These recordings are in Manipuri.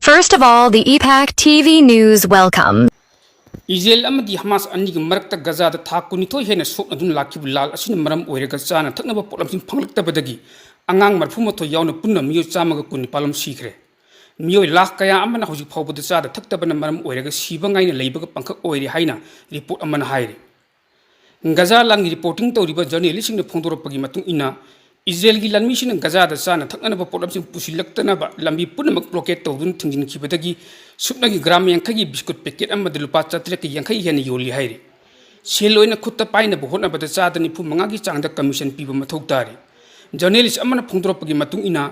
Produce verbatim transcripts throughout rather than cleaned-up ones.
First of all, the E PAC T V News welcome. Israel ꯑꯃꯗꯤ ꯍꯃꯥꯁ ꯑꯅꯤꯒꯤ ꯃꯔꯛꯇ ꯒꯖꯥꯗ ꯊꯥ ꯀꯨꯟꯅꯤꯊꯣꯏ ꯍꯦꯟꯅ ꯁꯣꯛꯅꯗꯨꯅ ꯂꯥꯛꯈꯤꯕ ꯂꯥꯜ ꯑꯁꯤꯅ ꯃꯔꯝ ꯑꯣꯏꯔꯒ ꯆꯥꯅ ꯊꯛꯅꯕ ꯄꯣꯠꯂꯝꯁꯤꯡ ꯐꯪꯂꯛꯇꯕꯗꯒꯤ ꯑꯉꯥꯡ ꯃꯔꯤꯐꯨ ꯃꯥꯊꯣꯏ ꯌꯥꯎꯅ ꯄꯨꯟꯅ ꯃꯤꯑꯣꯏ ꯆꯥꯝꯃꯒ ꯀꯨꯟꯅꯤꯄꯥꯜ ꯂꯣꯝ ꯁꯤꯈ꯭ꯔꯦ꯫ ꯃꯤꯑꯣꯏ ꯂꯥꯈ ꯀꯌꯥ ꯑꯃꯅ ꯍꯧꯖꯤꯛ ꯐꯥꯎꯕꯗ ꯆꯥꯗ ꯊꯛꯇꯕꯅ ꯃꯔꯝ ꯑꯣꯏꯔꯒ ꯁꯤꯕ ꯉꯥꯏꯅ ꯂꯩꯕꯒ ꯄꯪꯈꯛ ꯑꯣꯏꯔꯤ ꯍꯥꯏꯅ ꯔꯤꯄꯣꯔꯠ ꯑꯃꯅ ꯍꯥꯏꯔꯤ꯫ ꯒꯖꯥ ꯂꯥꯟꯒꯤ ꯔꯤꯄꯣꯔꯇꯤꯡ ꯇꯧꯔꯤꯕ ꯖꯔꯅꯦꯂꯤꯁꯁꯤꯡꯅ ꯐꯣꯡꯗꯣꯔꯛꯄꯒꯤ ꯃꯇꯨꯡ ꯏꯟꯅ, ꯏꯖꯔꯦꯜꯒꯤ ꯂꯥꯟꯃꯤꯁꯤꯡꯅ ꯒꯖꯥꯗ ꯆꯥꯅ ꯊꯛꯅꯅꯕ ꯄꯣꯠꯂꯝꯁꯤꯡ ꯄꯨꯁꯤꯜꯂꯛꯇꯅꯕ ꯂꯝꯕꯤ ꯄꯨꯝꯅꯃꯛ ꯕ꯭ꯂꯣꯀꯦꯠ ꯇꯧꯗꯨꯅ ꯊꯤꯡꯖꯤꯟꯈꯤꯕꯗꯒꯤ ꯁꯨꯞꯅꯒꯤ ꯒ꯭ꯔꯥꯝ ꯌꯥꯡꯈꯩꯒꯤ ꯕꯤꯁꯀꯨꯠ ꯄꯦꯀꯦꯠ ꯑꯃꯗ ꯂꯨꯄꯥ ꯆꯥꯇꯔꯦꯠꯀ ꯌꯥꯡꯈꯩ ꯍꯦꯟꯅ ꯌꯣꯜꯂꯤ ꯍꯥꯏꯔꯤ꯫ ꯁꯦꯜ ꯑꯣꯏꯅ ꯈꯨꯠꯇ ꯄꯥꯏꯅꯕ ꯍꯣꯠꯅꯕꯗ ꯆꯥꯗ ꯅꯤꯐꯨ ꯃꯉꯥꯒꯤ ꯆꯥꯡꯗ ꯀꯃꯤꯁꯟ ꯄꯤꯕ ꯃꯊꯧ ꯇꯥꯔꯤ꯫ ꯖꯔꯅꯦꯂꯤꯁ ꯑꯃꯅ ꯐꯣꯡꯗꯣꯔꯛꯄꯒꯤ ꯃꯇꯨꯡ ꯏꯟꯅ,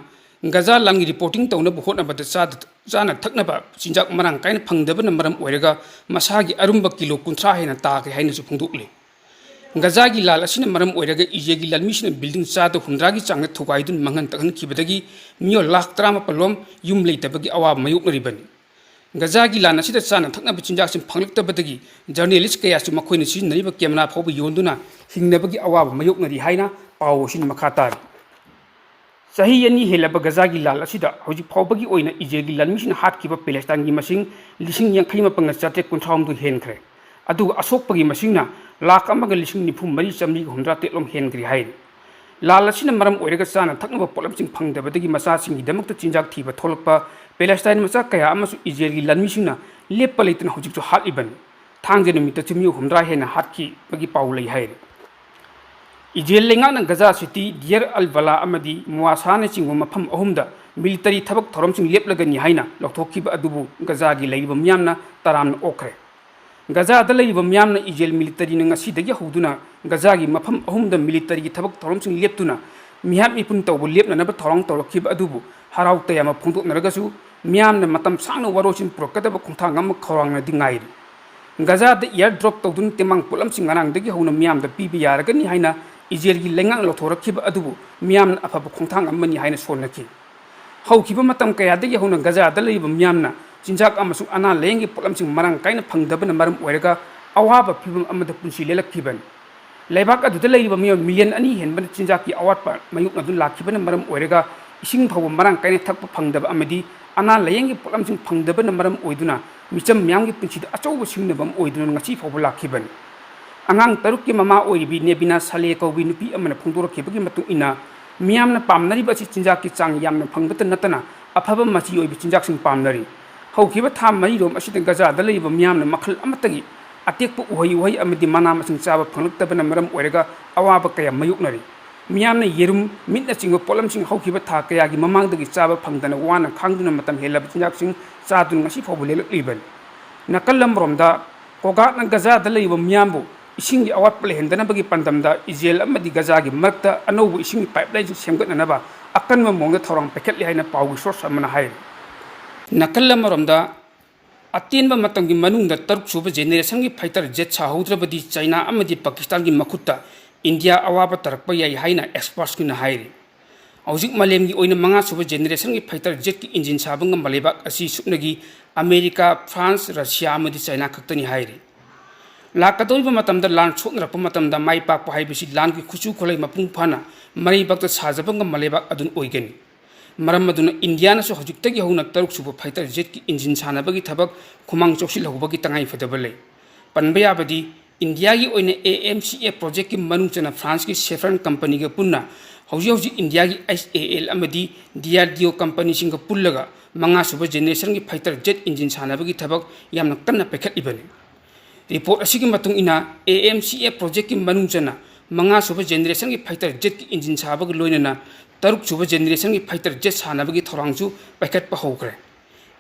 ꯒꯖꯥ ꯂꯥꯟꯒꯤ ꯔꯤꯄꯣꯔꯇꯤꯡ ꯇꯧꯅꯕ ꯍꯣꯠꯅꯕꯗ ꯆꯥꯗ ꯆꯥꯅ ꯊꯛꯅꯕ ꯆꯤꯟꯖꯥꯛ ꯃꯔꯥꯡ ꯀꯥꯏꯅ ꯐꯪꯗꯕꯅ ꯃꯔꯝ ꯑꯣꯏꯔꯒ ꯃꯁꯥꯒꯤ ꯑꯔꯨꯝꯕ ꯀꯤꯂꯣ ꯀꯨꯟꯊ꯭ꯔꯥ ꯍꯦꯟꯅ ꯇꯥꯈ꯭ꯔꯦ ꯍꯥꯏꯅꯁꯨ ꯐꯣꯡꯗꯣꯛꯂꯤ꯫ ꯒꯖꯥꯒꯤ ꯂꯥꯜ ꯑꯁꯤꯅ ꯃꯔꯝ ꯑꯣꯏꯔꯒ ꯏꯖꯔꯦꯜꯒꯤ ꯂꯥꯟꯃꯤꯁꯤꯡꯅ ꯕꯤꯜꯗꯤꯡ ꯆꯥꯗ ꯍꯨꯝꯗ꯭ꯔꯥꯒꯤ ꯆꯥꯡꯗ ꯊꯨꯒꯥꯏꯗꯨꯅ ꯃꯥꯡꯍꯟ ꯇꯥꯛꯍꯟꯈꯤꯕꯗꯒꯤ ꯃꯤꯑꯣꯏ ꯂꯥꯈ ꯇꯔꯥꯃꯥꯄꯜ ꯂꯣꯝ ꯌꯨꯝ ꯂꯩꯇꯕꯒꯤ ꯑꯋꯥꯕ ꯃꯥꯌꯣꯛꯅꯔꯤꯕꯅꯤ꯫ ꯒꯖꯥꯒꯤ ꯂꯥꯟ ꯑꯁꯤꯗ ꯆꯥꯅ ꯊꯛꯅꯕ ꯆꯤꯟꯖꯥꯛꯁꯤꯡ ꯐꯪꯂꯛꯇꯕꯗꯒꯤ ꯖꯔꯅꯦꯂꯤꯁ ꯀꯌꯥꯁꯨ ꯃꯈꯣꯏꯅ ꯁꯤꯖꯤꯟꯅꯔꯤꯕ ꯀꯦꯃꯦꯔꯥ ꯐꯥꯎꯕ ꯌꯣꯟꯗꯨꯅ ꯍꯤꯡꯅꯕꯒꯤ ꯑꯋꯥꯕ ꯃꯥꯌꯣꯛꯅꯔꯤ ꯍꯥꯏꯅ ꯄꯥꯎ ꯑꯁꯤꯅ ꯃꯈꯥ ꯇꯥꯔꯤ꯫ ꯆꯍꯤ ꯑꯅꯤ ꯍꯦꯜꯂꯕ ꯒꯖꯥꯒꯤ ꯂꯥꯜ ꯑꯁꯤꯗ ꯍꯧꯖꯤꯛ ꯐꯥꯎꯕꯒꯤ ꯑꯣꯏꯅ ꯏꯖꯔꯦꯜꯒꯤ ꯂꯥꯟꯃꯤꯁꯤꯡꯅ ꯍꯥꯠꯈꯤꯕ ꯄꯦꯂꯦꯁꯇꯥꯏꯟꯒꯤ ꯃꯁꯤꯡ ꯂꯤꯁꯤꯡ ꯌꯥꯡꯈꯩ ꯃꯥꯄꯟꯒ ꯆꯥꯇ꯭ꯔꯦꯠ ꯀꯨꯟꯊ꯭ꯔꯥꯍꯨꯝꯗꯣꯏ ꯍꯦꯟꯈ꯭ꯔꯦ꯫ ꯑꯗꯨꯒ ꯑꯁꯣꯛꯄꯒꯤ ꯃꯁꯤꯡꯅ ꯂꯥꯈ ꯑꯃꯒ ꯂꯤꯁꯤꯡ ꯅꯤꯐꯨ ꯃꯔꯤ ꯆꯥꯃꯔꯤꯒ ꯍꯨꯝꯗ꯭ꯔꯥ ꯇꯔꯦꯠ ꯂꯣꯝ ꯍꯦꯟꯈ꯭ꯔꯦ ꯍꯥꯏꯔꯤ꯫ ꯂꯥꯜ ꯑꯁꯤꯅ ꯃꯔꯝ ꯑꯣꯏꯔꯒ ꯆꯥꯅ ꯊꯛꯅꯕ ꯄꯣꯠꯂꯝꯁꯤꯡ ꯐꯪꯗꯕꯗꯒꯤ ꯃꯆꯥꯁꯤꯡꯒꯤꯗꯃꯛꯇ ꯆꯤꯟꯖꯥꯛ ꯊꯤꯕ ꯊꯣꯛꯂꯛꯄ ꯄꯦꯂꯦꯁꯇꯥꯏꯟ ꯃꯆꯥ ꯀꯌꯥ ꯑꯃꯁꯨ ꯏꯖꯔꯦꯜꯒꯤ ꯂꯥꯟꯃꯤꯁꯤꯡꯅ ꯂꯦꯞꯄ ꯂꯩꯇꯅ ꯍꯧꯖꯤꯛꯁꯨ ꯍꯥꯠꯂꯤꯕꯅꯤ꯫ ꯊꯥꯡꯖ ꯅꯨꯃꯤꯠꯇꯁꯨ ꯃꯤꯑꯣꯏ ꯍꯨꯝꯗ꯭ꯔꯥ ꯍꯦꯟꯅ ꯍꯥꯠꯈꯤꯕꯒꯤ ꯄꯥꯎ ꯂꯩ ꯍꯥꯏꯔꯤ꯫ ꯏꯖꯔꯦꯜ ꯂꯩꯉꯥꯛꯅ ꯒꯖꯥ ꯁꯤꯇꯤ, ꯗꯤꯌꯔ ꯑꯜ ꯕꯂꯥ ꯑꯃꯗꯤ ꯃꯨꯋꯥꯁꯥꯅꯆꯤꯡꯕ ꯃꯐꯝ ꯑꯍꯨꯝꯗ ꯃꯤꯂꯤꯇꯔꯤ ꯊꯕꯛ ꯊꯧꯔꯝꯁꯤꯡ ꯂꯦꯞꯂꯒꯅꯤ ꯍꯥꯏꯅ ꯂꯥꯎꯊꯣꯛꯈꯤꯕ ꯑꯗꯨꯕꯨ ꯒꯖꯥꯒꯤ ꯂꯩꯔꯤꯕ ꯃꯤꯌꯥꯝꯅ ꯇꯔꯥꯝꯅ ꯑꯣꯛꯈ꯭ꯔꯦ꯫ ꯒꯖꯥꯗ ꯂꯩꯔꯤꯕ ꯃꯤꯌꯥꯝꯅ ꯏꯖꯔꯦꯜ ꯃꯤꯂꯤꯇꯔꯤꯅ ꯉꯁꯤꯗꯒꯤ ꯍꯧꯗꯨꯅ ꯒꯖꯥꯒꯤ ꯃꯐꯝ ꯑꯍꯨꯝꯗ ꯃꯤꯂꯤꯇꯔꯤꯒꯤ ꯊꯕꯛ ꯊꯧꯔꯝꯁꯤꯡ ꯂꯦꯞꯇꯨꯅ ꯃꯤꯍꯥꯠ ꯃꯤꯄꯨꯟ ꯇꯧꯕ ꯂꯦꯞꯅꯅꯕ ꯊꯧꯔꯥꯡ ꯇꯧꯔꯛꯈꯤꯕ ꯑꯗꯨꯕꯨ ꯍꯔꯥꯎ ꯇꯌꯥꯝꯕ ꯐꯣꯡꯗꯣꯛꯅꯔꯒꯁꯨ ꯃꯤꯌꯥꯝꯅ ꯃꯇꯝ ꯁꯥꯡꯅ ꯋꯥꯔꯣꯏꯁꯤꯟ ꯄꯨꯔꯛꯀꯗꯕ ꯈꯣꯡꯊꯥꯡ ꯑꯃ ꯈꯧꯔꯥꯡꯅꯗꯤ ꯉꯥꯏꯔꯤ꯫ ꯒꯖꯥꯗ ꯏꯌꯔ ꯗ꯭ꯔꯣꯞ ꯇꯧꯗꯨꯅ ꯇꯦꯡꯕꯥꯡ ꯄꯣꯠꯂꯝꯁꯤꯡ ꯉꯔꯥꯡꯗꯒꯤ ꯍꯧꯅ ꯃꯤꯌꯥꯝꯗ ꯄꯤꯕ ꯌꯥꯔꯒꯅꯤ ꯍꯥꯏꯅ ꯏꯖꯔꯦꯜꯒꯤ ꯂꯩꯉꯥꯛꯅ ꯂꯧꯊꯣꯔꯛꯈꯤꯕ ꯑꯗꯨꯕꯨ ꯃꯤꯌꯥꯝꯅ ꯑꯐꯕ ꯈꯣꯡꯊꯥꯡ ꯑꯃꯅꯤ ꯍꯥꯏꯅ ꯁꯣꯟꯅꯈꯤ꯫ ꯍꯧꯈꯤꯕ ꯃꯇꯝ ꯀꯌꯥꯗꯒꯤ ꯍꯧꯅ ꯒꯖꯥꯗ ꯂꯩꯔꯤꯕ ꯃꯤꯌꯥꯝꯅ ꯆꯤꯟꯖꯥꯛ ꯑꯃꯁꯨꯡ ꯑꯅꯥ ꯂꯥꯌꯦꯡꯒꯤ ꯄꯣꯠꯂꯝꯁꯤꯡ ꯃꯔꯥꯡ ꯀꯥꯏꯅ ꯐꯪꯗꯕꯅ ꯃꯔꯝ ꯑꯣꯏꯔꯒ ꯑꯋꯥꯕ ꯐꯤꯚꯝ ꯑꯃꯗ ꯄꯨꯟꯁꯤ ꯂꯦꯜꯂꯛꯈꯤꯕꯅꯤ꯫ ꯂꯩꯕꯥꯛ ꯑꯗꯨꯗ ꯂꯩꯔꯤꯕ ꯃꯤꯑꯣꯏ ꯃꯤꯂꯤꯌꯟ ꯑꯅꯤ ꯍꯦꯟꯕꯅ ꯆꯤꯟꯖꯥꯛꯀꯤ ꯑꯋꯥꯠꯄ ꯃꯥꯌꯣꯛꯅꯗꯨꯅ ꯂꯥꯛꯈꯤꯕꯅ ꯃꯔꯝ ꯑꯣꯏꯔꯒ ꯏꯁꯤꯡ ꯐꯥꯎꯕ ꯃꯔꯥꯡ ꯀꯥꯏꯅ ꯊꯛꯄ ꯐꯪꯗꯕ ꯑꯃꯗꯤ ꯑꯅꯥ ꯂꯥꯌꯦꯡꯒꯤ ꯄꯣꯠꯂꯝꯁꯤꯡ ꯐꯪꯗꯕꯅ ꯃꯔꯝ ꯑꯣꯏꯗꯨꯅ ꯃꯤꯆꯝ ꯃꯤꯌꯥꯝꯒꯤ ꯄꯨꯟꯁꯤꯗ ꯑꯆꯧꯕ ꯁꯤꯡꯅꯕ ꯑꯃ ꯑꯣꯏꯗꯨꯅ ꯉꯁꯤ ꯐꯥꯎꯕ ꯂꯥꯛꯈꯤꯕꯅꯤ꯫ ꯑꯉꯥꯡ ꯇꯔꯨꯛꯀꯤ ꯃꯃꯥ ꯑꯣꯏꯔꯤꯕꯤ ꯅꯦꯕꯤꯅꯥ ꯁꯥꯂꯦ ꯀꯧꯕꯤ ꯅꯨꯄꯤ ꯑꯃꯅ ꯐꯣꯡꯗꯣꯔꯛꯈꯤꯕꯒꯤ ꯃꯇꯨꯡ ꯏꯟꯅ, ꯃꯤꯌꯥꯝꯅ ꯄꯥꯝꯅꯔꯤꯕ ꯑꯁꯤ ꯆꯤꯟꯖꯥꯛꯀꯤ ꯆꯥꯡ ꯌꯥꯝꯅ ꯐꯪꯕꯇ ꯅꯠꯇꯅ ꯑꯐꯕ ꯃꯆꯤ ꯑꯣꯏꯕ ꯆꯤꯟꯖꯥꯛꯁꯤꯡ ꯄꯥꯝꯅꯔꯤ꯫ ꯍꯧꯈꯤꯕ ꯊꯥ ꯃꯔꯤꯔꯣꯝ ꯑꯁꯤꯗ ꯒꯖꯥꯗ ꯂꯩꯔꯤꯕ ꯃꯤꯌꯥꯝꯅ ꯃꯈꯜ ꯑꯃꯠꯇꯒꯤ ꯑꯇꯦꯛꯄ ꯎꯍꯩ ꯋꯥꯍꯩ ꯑꯃꯗꯤ ꯃꯅꯥ ꯃꯁꯤꯡ ꯆꯥꯕ ꯐꯪꯂꯛꯇꯕꯅ ꯃꯔꯝ ꯑꯣꯏꯔꯒ ꯑꯋꯥꯕ ꯀꯌꯥ ꯃꯥꯌꯣꯛꯅꯔꯤ꯫ ꯃꯤꯌꯥꯝꯅ ꯌꯦꯔꯨꯝ, ꯃꯤꯠꯅꯆꯤꯡꯕ ꯄꯣꯠꯂꯝꯁꯤꯡ ꯍꯧꯈꯤꯕ ꯊꯥ ꯀꯌꯥꯒꯤ ꯃꯃꯥꯡꯗꯒꯤ ꯆꯥꯕ ꯐꯪꯗꯅ ꯋꯥꯅ ꯈꯥꯡꯗꯨꯅ ꯃꯇꯝ ꯍꯦꯜꯂꯕ ꯆꯤꯟꯖꯥꯛꯁꯤꯡ ꯆꯥꯗꯨꯅ ꯉꯁꯤ ꯐꯥꯎꯕ ꯂꯦꯜꯂꯛꯂꯤꯕꯅꯤ꯫ ꯅꯥꯀꯜ ꯑꯃꯔꯣꯝꯗ, ꯀꯣꯒꯥꯠꯅ ꯒꯖꯥꯗ ꯂꯩꯔꯤꯕ ꯃꯤꯌꯥꯝꯕꯨ ꯏꯁꯤꯡꯒꯤ ꯑꯋꯥꯠꯄ ꯂꯩꯍꯟꯗꯅꯕꯒꯤ ꯄꯥꯟꯗꯝꯗ ꯏꯖꯔꯦꯜ ꯑꯃꯗꯤ ꯒꯖꯥꯒꯤ ꯃꯔꯛꯇ ꯑꯅꯧꯕ ꯏꯁꯤꯡꯒꯤ ꯄꯥꯏꯞꯂꯥꯏꯟꯁꯤꯡ ꯁꯦꯝꯒꯠꯅꯅꯕ ꯑꯀꯟꯕ ꯃꯑꯣꯡꯗ ꯊꯧꯔꯥꯡ ꯄꯥꯏꯈꯠꯂꯤ ꯍꯥꯏꯅ ꯄꯥꯎꯒꯤ ꯁꯣꯔꯁ ꯑꯃꯅ ꯍꯥꯏꯔꯤ꯫ ꯅꯥꯀꯜ ꯑꯃꯔꯣꯝꯗ, ꯑꯇꯦꯟꯕ ꯃꯇꯝꯒꯤ ꯃꯅꯨꯡꯗ ꯇꯔꯨꯛ ꯁꯨꯕ ꯖꯦꯅꯦꯔꯦꯁꯟꯒꯤ ꯐꯥꯏꯇꯔ ꯖꯦꯠ ꯁꯥꯍꯧꯗ꯭ꯔꯕꯗꯤ ꯆꯥꯏꯅꯥ ꯑꯃꯗꯤ ꯄꯥꯀꯤꯁꯇꯥꯟꯒꯤ ꯃꯈꯨꯠꯇ ꯏꯟꯗꯤꯌꯥ ꯑꯋꯥꯕ ꯇꯥꯔꯛꯄ ꯌꯥꯏ ꯍꯥꯏꯅ ꯑꯦꯛꯁꯄꯔꯠꯁꯤꯡꯅ ꯍꯥꯏꯔꯤ꯫ ꯍꯧꯖꯤꯛ ꯃꯥꯂꯦꯝꯒꯤ ꯑꯣꯏꯅ ꯃꯉꯥ ꯁꯨꯕ ꯖꯦꯅꯦꯔꯦꯁꯟꯒꯤ ꯐꯥꯏꯇꯔ ꯖꯦꯠꯀꯤ ꯏꯟꯖꯤꯟ ꯁꯥꯕ ꯉꯝꯕ ꯂꯩꯕꯥꯛ ꯑꯁꯤ ꯁꯨꯞꯅꯒꯤ ꯑꯃꯦꯔꯤꯀꯥ, ꯐ꯭ꯔꯥꯟꯁ, ꯔꯁꯤꯌꯥ ꯑꯃꯗꯤ ꯆꯥꯏꯅꯥ ꯈꯛꯇꯅꯤ ꯍꯥꯏꯔꯤ꯫ ꯂꯥꯛꯀꯗꯧꯔꯤꯕ ꯃꯇꯝꯗ ꯂꯥꯟ ꯁꯣꯛꯅꯔꯛꯄ ꯃꯇꯝꯗ ꯃꯥꯏ ꯄꯥꯛꯄ ꯍꯥꯏꯕꯁꯤ ꯂꯥꯟꯒꯤ ꯈꯨꯠꯁꯨ ꯈꯨꯠꯂꯥꯏ ꯃꯄꯨꯡ ꯐꯥꯅ ꯃꯔꯩꯕꯥꯛꯇ ꯁꯥꯖꯕ ꯉꯝꯕ ꯂꯩꯕꯥꯛ ꯑꯗꯨꯅ ꯑꯣꯏꯒꯅꯤ꯫ ꯃꯔꯝ ꯑꯗꯨꯅ ꯏꯟꯗꯤꯌꯥꯅꯁꯨ ꯍꯧꯖꯤꯛꯇꯒꯤ ꯍꯧꯅ ꯇꯔꯨꯛ ꯁꯨꯕ ꯐꯥꯏꯇꯔ ꯖꯦꯠꯀꯤ ꯏꯟꯖꯤꯟ ꯁꯥꯟꯅꯕꯒꯤ ꯊꯕꯛ ꯈꯨꯃꯥꯡ ꯆꯥꯎꯁꯤꯜꯍꯧꯕꯒꯤ ꯇꯉꯥꯏꯐꯗꯕ ꯂꯩ꯫ ꯄꯟꯕ ꯌꯥꯕꯗꯤ, ꯏꯟꯗꯤꯌꯥꯒꯤ ꯑꯣꯏꯅ ꯑꯦ ꯑꯦꯝ ꯁꯤ ꯑꯦ ꯄ꯭ꯔꯣꯖꯦꯛꯀꯤ ꯃꯅꯨꯡ ꯆꯟꯅ ꯐ꯭ꯔꯥꯟꯁꯀꯤ ꯁꯦꯐ꯭ꯔꯟ ꯀꯝꯄꯅꯤꯒ ꯄꯨꯟꯅ ꯍꯧꯖꯤꯛ ꯍꯧꯖꯤꯛ ꯏꯟꯗꯤꯌꯥꯒꯤ ꯑꯩꯆ ꯑꯦ ꯑꯦꯜ ꯑꯃꯗꯤ ꯗꯤ ꯑꯥꯔ ꯗꯤ ꯑꯣ ꯀꯝꯄꯅꯤꯁꯤꯡꯒ ꯄꯨꯜꯂꯒ ꯃꯉꯥ ꯁꯨꯕ ꯖꯦꯅꯦꯔꯦꯁꯟꯒꯤ ꯐꯥꯏꯇꯔ ꯖꯦꯠ ꯏꯟꯖꯤꯟ ꯁꯥꯟꯅꯕꯒꯤ ꯊꯕꯛ ꯌꯥꯝꯅ ꯀꯟꯅ ꯄꯥꯏꯈꯠꯂꯤꯕꯅꯤ꯫ ꯔꯤꯄꯣꯔꯠ ꯑꯁꯤꯒꯤ ꯃꯇꯨꯡ ꯏꯟꯅ, ꯑꯦ ꯑꯦꯝ ꯁꯤ ꯑꯦ ꯄ꯭ꯔꯣꯖꯦꯛꯀꯤ ꯃꯅꯨꯡ ꯆꯟꯅ ꯃꯉꯥ ꯁꯨꯕ ꯖꯦꯅꯦꯔꯦꯁꯟꯒꯤ ꯐꯥꯏꯇꯔ ꯖꯦꯠꯀꯤ ꯏꯟꯖꯤꯟ ꯁꯥꯕꯒ ꯂꯣꯏꯅꯅ ꯇꯔꯨꯛ ꯁꯨꯕ ꯖꯦꯅꯦꯔꯦꯁꯟꯒꯤ ꯐꯥꯏꯇꯔ ꯖꯦꯠ ꯁꯥꯟꯅꯕꯒꯤ ꯊꯧꯔꯥꯡꯁꯨ ꯄꯥꯏꯈꯠꯄ ꯍꯧꯈ꯭ꯔꯦ꯫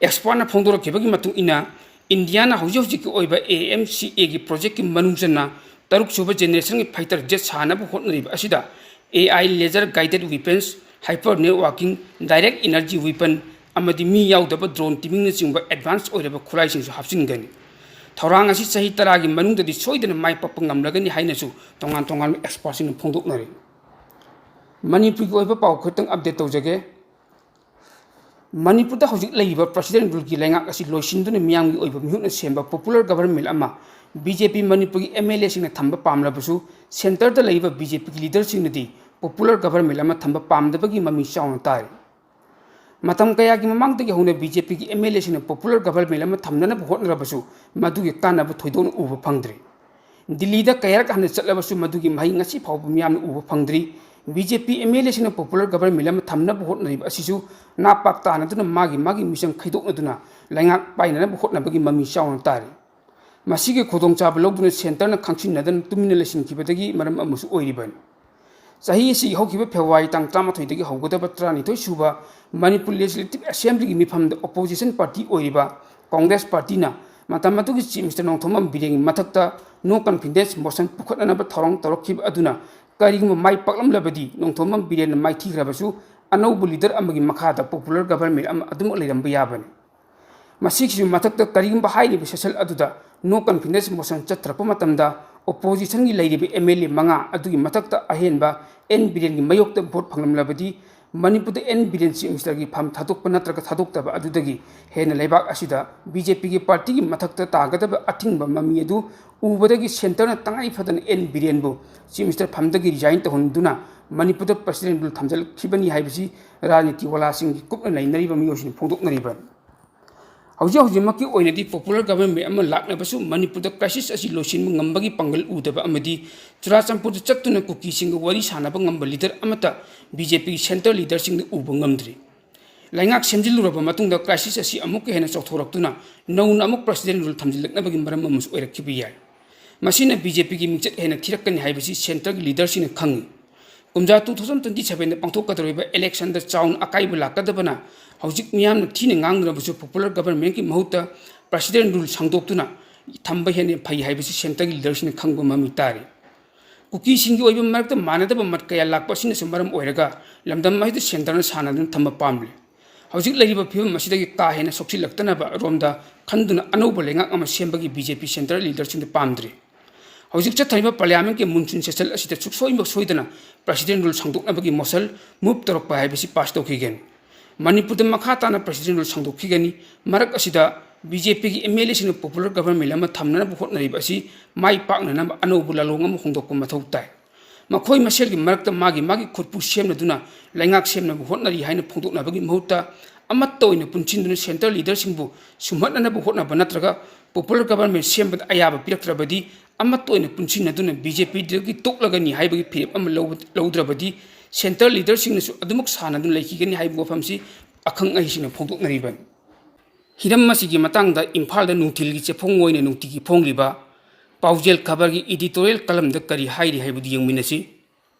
ꯑꯦꯛꯁꯄꯔꯠꯅ ꯐꯣꯡꯗꯣꯔꯛꯈꯤꯕꯒꯤ ꯃꯇꯨꯡ ꯏꯟꯅ, ꯏꯟꯗꯤꯌꯥꯅ ꯍꯧꯖꯤꯛ ꯍꯧꯖꯤꯛꯀꯤ ꯑꯣꯏꯕ ꯑꯦ ꯑꯦꯝ ꯁꯤ ꯑꯦꯒꯤ ꯄ꯭ꯔꯣꯖꯦꯛꯀꯤ ꯃꯅꯨꯡ ꯆꯟꯅ ꯇꯔꯨꯛ ꯁꯨꯕ ꯖꯦꯅꯦꯔꯦꯁꯟꯒꯤ ꯐꯥꯏꯇꯔ ꯖꯦꯠ ꯁꯥꯅꯕ ꯍꯣꯠꯅꯔꯤꯕ ꯑꯁꯤꯗ A I laser guided weapons, hyper networking, direct energy weapon ꯑꯃꯗꯤ ꯃꯤ ꯌꯥꯎꯗꯕ ꯗ꯭ꯔꯣꯟ ꯇꯤꯃꯤꯡꯅꯆꯤꯡꯕ ꯑꯦꯗꯚꯥꯟꯁ ꯑꯣꯏꯔꯕ ꯈꯨꯠꯂꯥꯏꯁꯤꯡꯁꯨ ꯍꯥꯞꯆꯤꯟꯒꯅꯤ꯫ ꯊꯧꯔꯥꯡ ꯑꯁꯤ ꯆꯍꯤ ꯇꯔꯥꯒꯤ ꯃꯅꯨꯡꯗꯗꯤ ꯁꯣꯏꯗꯅ ꯃꯥꯏ ꯄꯥꯛꯄ ꯉꯝꯂꯒꯅꯤ ꯍꯥꯏꯅꯁꯨ ꯇꯣꯉꯥꯟ ꯇꯣꯉꯥꯟꯕ ꯑꯦꯛꯁꯄꯔꯠꯁꯤꯡꯅ ꯐꯣꯡꯗꯣꯛꯅꯔꯤ꯫ ꯃꯅꯤꯄꯨꯔꯒꯤ ꯑꯣꯏꯕ ꯄꯥꯎ ꯈꯛꯇꯪ ꯑꯞꯗꯦꯠ ꯇꯧꯖꯒꯦ꯫ ꯃꯅꯤꯄꯨꯔꯗ ꯍꯧꯖꯤꯛ ꯂꯩꯔꯤꯕ ꯄ꯭ꯔꯁꯤꯗꯦꯟ ꯔꯨꯜꯒꯤ ꯂꯩꯉꯥꯛ ꯑꯁꯤ ꯂꯣꯏꯁꯤꯟꯗꯨꯅ ꯃꯤꯌꯥꯝꯒꯤ ꯑꯣꯏꯕ ꯃꯤꯍꯨꯠꯅ ꯁꯦꯝꯕ ꯄꯣꯄꯨꯂꯔ ꯒꯚꯔꯟꯃꯦꯟ ꯑꯃ ꯕꯤ ꯖꯦ ꯄꯤ ꯃꯅꯤꯄꯨꯔꯒꯤ ꯑꯦꯝ ꯑꯦꯜ ꯑꯦꯁꯤꯡꯅ ꯊꯝꯕ ꯄꯥꯝꯂꯕꯁꯨ, ꯁꯦꯟꯇꯔꯗ ꯂꯩꯔꯤꯕ ꯕꯤ ꯖꯦ ꯄꯤꯒꯤ ꯂꯤꯗꯔꯁꯤꯡꯅꯗꯤ ꯄꯣꯄꯨꯂꯔ ꯒꯚꯔꯟꯃꯦꯟ ꯑꯃ ꯊꯝꯕ ꯄꯥꯝꯗꯕꯒꯤ ꯃꯃꯤ ꯆꯥꯎꯅ ꯇꯥꯔꯤ꯫ ꯃꯇꯝ ꯀꯌꯥꯒꯤ ꯃꯃꯥꯡꯗꯒꯤ ꯍꯧꯅ ꯕꯤ ꯖꯦ ꯄꯤꯒꯤ ꯑꯦꯝ ꯑꯦꯜ ꯑꯦꯁꯤꯡꯅ ꯄꯣꯄꯨꯂꯔ ꯒꯚꯔꯟꯃꯦꯟ ꯑꯃ ꯊꯝꯅꯅꯕ ꯍꯣꯠꯅꯔꯕꯁꯨ ꯃꯗꯨꯒꯤ ꯀꯥꯟꯅꯕ ꯊꯣꯏꯗꯣꯛꯅ ꯎꯕ ꯐꯪꯗ꯭ꯔꯤ꯫ ꯗꯤꯜꯂꯤꯗ ꯀꯌꯥꯔꯛ ꯍꯟꯅ ꯆꯠꯂꯕꯁꯨ ꯃꯗꯨꯒꯤ ꯃꯍꯩ ꯉꯁꯤ ꯐꯥꯎꯕ ꯃꯤꯌꯥꯝꯅ ꯎꯕ ꯐꯪꯗ꯭ꯔꯤ꯫ B J P M L ꯑꯦꯁꯤꯡꯅ ꯄꯣꯄꯨꯂꯔ ꯒꯚꯔꯟꯃꯦꯟ ꯑꯃ ꯊꯝꯅꯕ ꯍꯣꯠꯅꯔꯤꯕ ꯑꯁꯤꯁꯨ ꯅꯥꯄꯥꯛ ꯇꯥꯅꯗꯨꯅ ꯃꯥꯒꯤ ꯃꯥꯒꯤ ꯃꯤꯆꯪ ꯈꯥꯏꯗꯣꯛꯅꯗꯨꯅ ꯂꯩꯉꯥꯛ ꯄꯥꯏꯅꯅꯕ ꯍꯣꯠꯅꯕꯒꯤ ꯃꯃꯤ ꯆꯥꯎꯅ ꯇꯥꯔꯤ꯫ ꯃꯁꯤꯒꯤ ꯈꯨꯗꯣꯡꯆꯥꯕ ꯂꯧꯗꯨꯅ ꯁꯦꯟꯇꯔꯅ ꯈꯪꯁꯤꯟꯅꯗꯅ ꯇꯨꯃꯤꯟꯅ ꯂꯩꯁꯤꯟꯈꯤꯕꯗꯒꯤ ꯃꯔꯝ ꯑꯃꯁꯨ ꯑꯣꯏꯔꯤꯕꯅꯤ꯫ ꯆꯍꯤ ꯑꯁꯤꯒꯤ ꯍꯧꯈꯤꯕ ꯐꯦꯕ꯭ꯔꯨꯋꯥꯔꯤ ꯇꯥꯡ ꯇꯔꯥꯃꯥꯊꯣꯏꯗꯒꯤ ꯍꯧꯒꯗꯕ ꯇꯔꯥꯅꯤꯊꯣꯏ ꯁꯨꯕ ꯃꯅꯤꯄꯨꯔ ꯂꯦꯖꯤꯁꯂꯦꯇꯤꯚ ꯑꯦꯁꯦꯝꯕ꯭ꯂꯤꯒꯤ ꯃꯤꯐꯝꯗ ꯑꯣꯄꯣꯖꯤꯁꯟ ꯄꯥꯔꯇꯤ ꯑꯣꯏꯔꯤꯕ ꯀꯣꯡꯒ꯭ꯔꯦꯁ ꯄꯥꯔꯇꯤꯅ ꯃꯇꯝ ꯑꯗꯨꯒꯤ ꯆꯤꯐ ꯃꯤꯅꯤꯁꯇꯔ ꯅꯣꯡꯊꯣꯝꯕꯝ ꯕꯤꯔꯦꯟꯒꯤ ꯃꯊꯛꯇ ꯅꯣ ꯀꯟꯐꯤꯗꯦꯟꯁ ꯃꯣꯁꯟ ꯄꯨꯈꯠꯅꯅꯕ ꯊꯧꯔꯥꯡ ꯇꯧꯔꯛꯈꯤꯕ ꯑꯗꯨꯅ ꯀꯔꯤꯒꯨꯝꯕ ꯃꯥꯏ ꯄꯥꯛꯂꯝꯂꯕꯗꯤ ꯅꯣꯡꯊꯣꯝꯕꯝ ꯕꯤꯔꯦꯟꯅ ꯃꯥꯏꯊꯤꯈ꯭ꯔꯕꯁꯨ ꯑꯅꯧꯕ ꯂꯤꯗꯔ ꯑꯃꯒꯤ ꯃꯈꯥꯗ ꯄꯣꯄꯨꯂꯔ ꯒꯚꯔꯟꯃꯦꯟ ꯑꯃ ꯑꯗꯨꯃꯛ ꯂꯩꯔꯝꯕ ꯌꯥꯕꯅꯤ꯫ ꯃꯁꯤꯒꯤꯁꯨ ꯃꯊꯛꯇ ꯀꯔꯤꯒꯨꯝꯕ ꯍꯥꯏꯔꯤꯕ ꯁꯦꯁꯟ ꯑꯗꯨꯗ ꯅꯣ ꯀꯟꯐꯤꯗꯦꯟꯁ ꯃꯣꯁꯟ ꯆꯠꯊꯔꯛꯄ ꯃꯇꯝꯗ ꯑꯣꯄꯣꯖꯤꯁꯟꯒꯤ ꯂꯩꯔꯤꯕ ꯑꯦꯝ ꯑꯦꯜ ꯑꯦ ꯃꯉꯥ ꯑꯗꯨꯒꯤ ꯃꯊꯛꯇ ꯑꯍꯦꯟꯕ ꯑꯦꯟ ꯕꯤꯔꯦꯟꯒꯤ ꯃꯥꯌꯣꯛꯇ ꯚꯣꯠ ꯐꯪꯂꯝꯂꯕꯗꯤ ꯃꯅꯤꯄꯨꯔꯗ ꯑꯦꯟ ꯕꯤꯔꯦꯟ ꯆꯤꯐ ꯃꯤꯅꯤꯁꯇꯔꯒꯤ ꯐꯝ ꯊꯥꯗꯣꯛꯄ ꯅꯠꯇ꯭ꯔꯒ ꯊꯥꯗꯣꯛꯇꯕ ꯑꯗꯨꯗꯒꯤ ꯍꯦꯟꯅ ꯂꯩꯕꯥꯛ ꯑꯁꯤꯗ ꯕꯤ ꯖꯦ ꯄꯤꯒꯤ ꯄꯥꯔꯇꯤꯒꯤ ꯃꯊꯛꯇ ꯇꯥꯒꯗꯕ ꯑꯊꯤꯡꯕ ꯃꯃꯤ ꯑꯗꯨ ꯎꯕꯗꯒꯤ ꯁꯦꯟꯇꯔꯅ ꯇꯉꯥꯏ ꯐꯗꯅ ꯑꯦꯟ ꯕꯤꯔꯦꯟꯕꯨ ꯆꯤꯐ ꯃꯤꯅꯤꯁꯇꯔ ꯐꯝꯗꯒꯤ ꯔꯤꯖꯥꯏꯟ ꯇꯧꯍꯟꯗꯨꯅ ꯃꯅꯤꯄꯨꯔꯗ ꯄ꯭ꯔꯁꯤꯗꯦꯟ ꯔꯨꯜ ꯊꯝꯖꯤꯜꯂꯛꯈꯤꯕꯅꯤ ꯍꯥꯏꯕꯁꯤ ꯔꯥꯖꯅꯤꯇꯤ ꯋꯥꯂꯥꯁꯤꯡꯒꯤ ꯀꯨꯞꯅ ꯅꯩꯅꯔꯤꯕ ꯃꯤꯑꯣꯏꯁꯤꯡꯅ ꯐꯣꯡꯗꯣꯛꯅꯔꯤꯕꯅꯤ꯫ ꯍꯧꯖꯤꯛ ꯍꯧꯖꯤꯛꯃꯛꯀꯤ ꯑꯣꯏꯅꯗꯤ ꯄꯣꯄꯨꯂꯔ ꯒꯚꯔꯟꯃꯦꯟ ꯑꯃ ꯂꯥꯛꯅꯕꯁꯨ ꯃꯅꯤꯄꯨꯔꯗ ꯀ꯭ꯔꯥꯏꯁꯤꯁ ꯑꯁꯤ ꯂꯣꯏꯁꯤꯟꯕ ꯉꯝꯕꯒꯤ ꯄꯥꯡꯒꯜ ꯎꯗꯕ ꯑꯃꯗꯤ ꯆꯨꯔꯥꯆꯥꯟꯄꯨꯔꯗ ꯆꯠꯇꯨꯅ ꯀꯨꯀꯤꯁꯤꯡꯒ ꯋꯥꯔꯤ ꯁꯥꯟꯅꯕ ꯉꯝꯕ ꯂꯤꯗꯔ ꯑꯃꯠꯇ ꯕꯤ ꯖꯦ ꯄꯤꯒꯤ ꯁꯦꯟꯇ꯭ꯔꯦꯜ ꯂꯤꯗꯔꯁꯤꯡꯗ ꯎꯕ ꯉꯝꯗ꯭ꯔꯤ꯫ ꯂꯩꯉꯥꯛ ꯁꯦꯝꯖꯤꯜꯂꯨꯔꯕ ꯃꯇꯨꯡꯗ ꯀ꯭ꯔꯥꯏꯁꯤꯁ ꯑꯁꯤ ꯑꯃꯨꯛꯀ ꯍꯦꯟꯅ ꯆꯥꯎꯊꯣꯔꯛꯇꯨꯅ ꯅꯧꯅ ꯑꯃꯨꯛ ꯄ꯭ꯔꯁꯤꯗꯦꯟ ꯔꯨꯜ ꯊꯝꯖꯤꯜꯂꯛꯅꯕꯒꯤ ꯃꯔꯝ ꯑꯃꯁꯨ ꯑꯣꯏꯔꯛꯈꯤꯕ ꯌꯥꯏ꯫ ꯃꯁꯤꯅ ꯕꯤ ꯖꯦ ꯄꯤꯒꯤ ꯃꯤꯡꯆꯠ ꯍꯦꯟꯅ ꯊꯤꯔꯛꯀꯅꯤ ꯍꯥꯏꯕꯁꯤ ꯁꯦꯟꯇ꯭ꯔꯒꯤ ꯂꯤꯗꯔꯁꯤꯡꯅ ꯈꯪꯏ꯫ ꯀꯨꯝꯖꯥ ꯇꯨ ꯊꯥꯎꯖꯟ ꯇ꯭ꯋꯦꯟꯇꯤ ꯁꯚꯦꯟꯗ ꯄꯥꯡꯊꯣꯛꯀꯗꯧꯔꯤꯕ ꯏꯂꯦꯛꯁꯟꯗ ꯆꯥꯎꯅ ꯑꯀꯥꯏꯕ ꯂꯥꯛꯀꯗꯕꯅ ꯍꯧꯖꯤꯛ ꯃꯤꯌꯥꯝꯅ ꯊꯤꯅ ꯉꯥꯡꯅꯔꯕꯁꯨ ꯄꯣꯄꯨꯂꯔ ꯒꯚꯔꯟꯃꯦꯟꯒꯤ ꯃꯍꯨꯠꯇ ꯄ꯭ꯔꯁꯤꯗꯦꯟ ꯔꯨꯜ ꯁꯥꯡꯗꯣꯛꯇꯨꯅ ꯊꯝꯕ ꯍꯦꯟꯅ ꯐꯩ ꯍꯥꯏꯕꯁꯤ ꯁꯦꯟꯇ꯭ꯔꯒꯤ ꯂꯤꯗꯔꯁꯤꯡꯅ ꯈꯪꯕ ꯃꯃꯤ ꯇꯥꯔꯤ꯫ ꯀꯨꯀꯤꯁꯤꯡꯒꯤ ꯑꯣꯏꯕ ꯃꯔꯛꯇ ꯃꯥꯟꯅꯗꯕ ꯃꯠ ꯀꯌꯥ ꯂꯥꯛꯄ ꯑꯁꯤꯅꯁꯨ ꯃꯔꯝ ꯑꯣꯏꯔꯒ ꯂꯝꯗꯝ ꯑꯁꯤꯗ ꯁꯦꯟꯇꯔꯅ ꯁꯥꯟꯅꯗꯨꯅ ꯊꯝꯕ ꯄꯥꯝꯂꯤ꯫ ꯍꯧꯖꯤꯛ ꯂꯩꯔꯤꯕ ꯐꯤꯕꯝ ꯑꯁꯤꯗꯒꯤ ꯀꯥ ꯍꯦꯟꯅ ꯁꯣꯛꯆꯤꯜꯂꯛꯇꯅꯕ ꯔꯣꯝꯗ ꯈꯟꯗꯨꯅ ꯑꯅꯧꯕ ꯂꯩꯉꯥꯛ ꯑꯃ ꯁꯦꯝꯕꯒꯤ ꯕꯤ ꯖꯦ ꯄꯤ ꯁꯦꯟꯇ꯭ꯔꯦꯜ ꯂꯤꯗꯔꯁꯤꯡꯗ ꯄꯥꯝꯗ꯭ꯔꯤ꯫ ꯍꯧꯖꯤꯛ ꯆꯠꯊꯔꯤꯕ ꯄꯥꯔꯂꯤꯌꯥꯃꯦꯟꯠꯀꯤ ꯃꯨꯟꯁꯨꯟ ꯁꯦꯁꯟ ꯑꯁꯤꯗ ꯁꯨꯛꯁꯣꯏ ꯃꯁꯣꯏꯗꯅ ꯄ꯭ꯔꯁꯤꯗꯦꯟ ꯔꯨꯜ ꯁꯥꯡꯗꯣꯛꯅꯕꯒꯤ ꯃꯣꯁꯟ ꯃꯨꯚ ꯇꯧꯔꯛꯄ ꯍꯥꯏꯕꯁꯤ ꯄꯥꯁ ꯇꯧꯈꯤꯒꯅꯤ꯫ ꯃꯅꯤꯄꯨꯔꯗ ꯃꯈꯥ ꯇꯥꯅ ꯄ꯭ꯔꯁꯤꯗꯦꯟ ꯔꯨꯜ ꯁꯥꯡꯗꯣꯛꯈꯤꯒꯅꯤ꯫ ꯃꯔꯛ ꯑꯁꯤꯗ ꯕꯤ ꯖꯦ ꯄꯤꯒꯤ ꯑꯦꯝ ꯑꯦꯜ ꯑꯦꯁꯤꯡꯅ ꯄꯣꯄꯨꯂꯔ ꯒꯚꯔꯟꯃꯦꯟ ꯑꯃ ꯊꯝꯅꯅꯕ ꯍꯣꯠꯅꯔꯤꯕ ꯑꯁꯤ ꯃꯥꯏ ꯄꯥꯛꯅꯅꯕ ꯑꯅꯧꯕ ꯂꯥꯂꯣꯡ ꯑꯃ ꯍꯣꯡꯗꯣꯛꯄ ꯃꯊꯧ ꯇꯥꯏ꯫ ꯃꯈꯣꯏ ꯃꯁꯦꯜꯒꯤ ꯃꯔꯛꯇ ꯃꯥꯒꯤ ꯃꯥꯒꯤ ꯈꯨꯠꯄꯨ ꯁꯦꯝꯅꯗꯨꯅ ꯂꯩꯉꯥꯛ ꯁꯦꯝꯅꯕ ꯍꯣꯠꯅꯔꯤ ꯍꯥꯏꯅ ꯐꯣꯡꯗꯣꯛꯅꯕꯒꯤ ꯃꯍꯨꯠꯇ, ꯑꯃꯠꯇ ꯑꯣꯏꯅ ꯄꯨꯟꯁꯤꯟꯗꯨꯅ central leaderꯁꯤꯡꯕꯨ ꯁꯨꯝꯍꯠꯅꯅꯕ ꯍꯣꯠꯅꯕ ꯅꯠꯇ꯭ꯔꯒ popular government ꯁꯦꯝꯕꯗ ꯑꯌꯥꯕ ꯄꯤꯔꯛꯇ꯭ꯔꯕꯗꯤ, ꯑꯃꯠꯇ ꯑꯣꯏꯅ ꯄꯨꯟꯁꯤꯟꯅꯗꯨꯅ BJPꯗꯒꯤ ꯇꯣꯛꯂꯒꯅꯤ ꯍꯥꯏꯕꯒꯤ ꯐꯤꯔꯦꯞ ꯑꯃ ꯂꯧꯕ-, ꯂꯧꯗ꯭ꯔꯕꯗꯤ, central leaderꯁꯤꯡꯅꯁꯨ ꯑꯗꯨꯃꯛ ꯁꯥꯟꯅꯗꯨꯅ ꯂꯩꯈꯤꯒꯅꯤ ꯍꯥꯏꯕ ꯋꯥꯐꯝꯁꯤ ꯑꯈꯪ ꯑꯍꯩꯁꯤꯡꯅ ꯐꯣꯡꯗꯣꯛꯅꯔꯤꯕꯅꯤ꯫ ꯍꯤꯔꯝ ꯑꯁꯤꯒꯤ ꯃꯇꯥꯡꯗ ꯏꯝꯐꯥꯜꯗ ꯅꯨꯡꯊꯤꯜꯒꯤ ꯆꯦꯐꯣꯡ ꯑꯣꯏꯅ ꯅꯨꯡꯇꯤꯒꯤ ꯐꯣꯡꯂꯤꯕ ꯄꯥꯎꯖꯦꯜ ꯈꯕꯔꯒꯤ editorial columnꯗ ꯀꯔꯤ ꯍꯥꯏꯔꯤ ꯍꯥꯏꯕꯗꯨ ꯌꯦꯡꯃꯤꯟꯅꯁꯤ꯫